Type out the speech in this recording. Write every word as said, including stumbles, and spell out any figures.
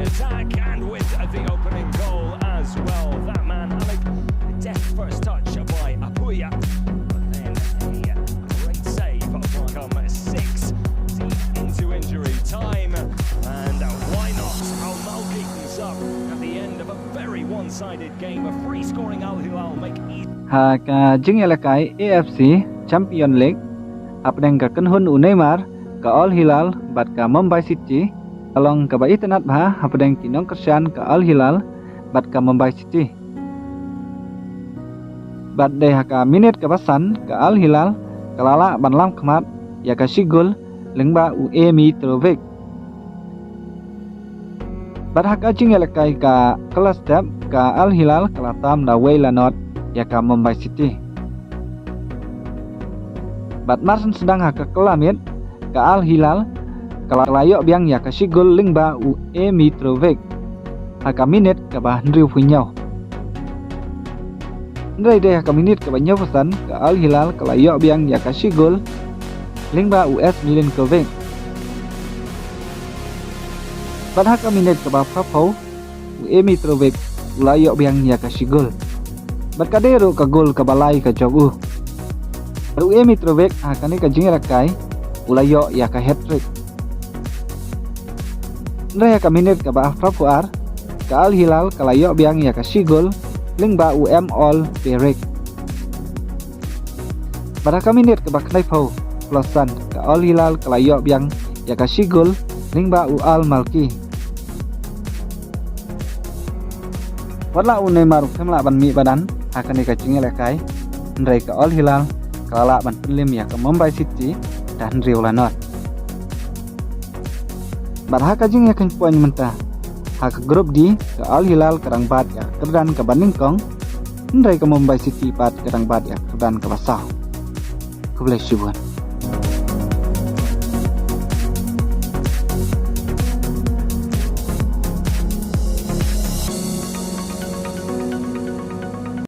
Attack and with the opening goal as well. That man, Alec, a deft first touch by Apuya. But then a great save by come six. Deep into injury time. And why not? Al Malki comes up at the end of a very one-sided game. A free scoring Al Hilal make easy. Ha ka jingïalehkai A F C Champion League, hapdeng ka kynhun u Neymar, ka Al Hilal bad ka Mumbai City, ka long kaba itynnad bha hapdeng ki nongkyrshan ka Al Hilal bad ka Mumbai City. Bad dei ha ka minit kaba san, ka Al Hilal ka la lah ban lam khmat ïa ka shi gol lyngba u Emi Trovic. Bad ha ka jingïalehkai ka kylla step, ka Al Hilal ka la tam da wei la not ïa ka Mumbai City. Bad mar shen sdang ha ka kylla miet, ka Al Hilal ka la ïoh biang ïa ka shi gol lyngba u Emi Trovic ha ka minit kaba hynriewphew hynñiew. Hynrei dei ha ka minit kaba hynñiewphew san, ka Al Hilal ka la ïoh biang ïa ka shi gol lyngba u S Milinkovic. Bad ha ka minit kaba phraphew, u Emi Trovic u la ïoh biang ïa ka shi gol. Bad ka dei ruh ka gol kaba lai ka jong u. Bad u Emi Trovic ha kane ka jingïalehkai u la ïoh ïa ka hat-trick. Hynrei ha ka minit kaba phraphew ar, ka Al Hilal ka la ïoh biang ïa ka shi gol lyngba u Emol Peric. Bad ha ka minit kaba khyndai phew plus san, ka Al Hilal ka la ïoh biang ïa ka shi gol lyngba u Al Malki. Wat la u Neymar um lah ban mih ba dan ha kane ka jingïalehkai, hynrei ka Al Hilal ka la lah ban pynlem ïa ka Mumbai City da hynriew la not. Bad ha ka jingïakhun point mynta ha ka Group D, ka Al Hilal ka dang bat ïa ka kyrdan kaba nyngkong, hynrei ka Mumbai City pat ka dang bat ïa ka kyrdan kaba saw. Khublei shibun.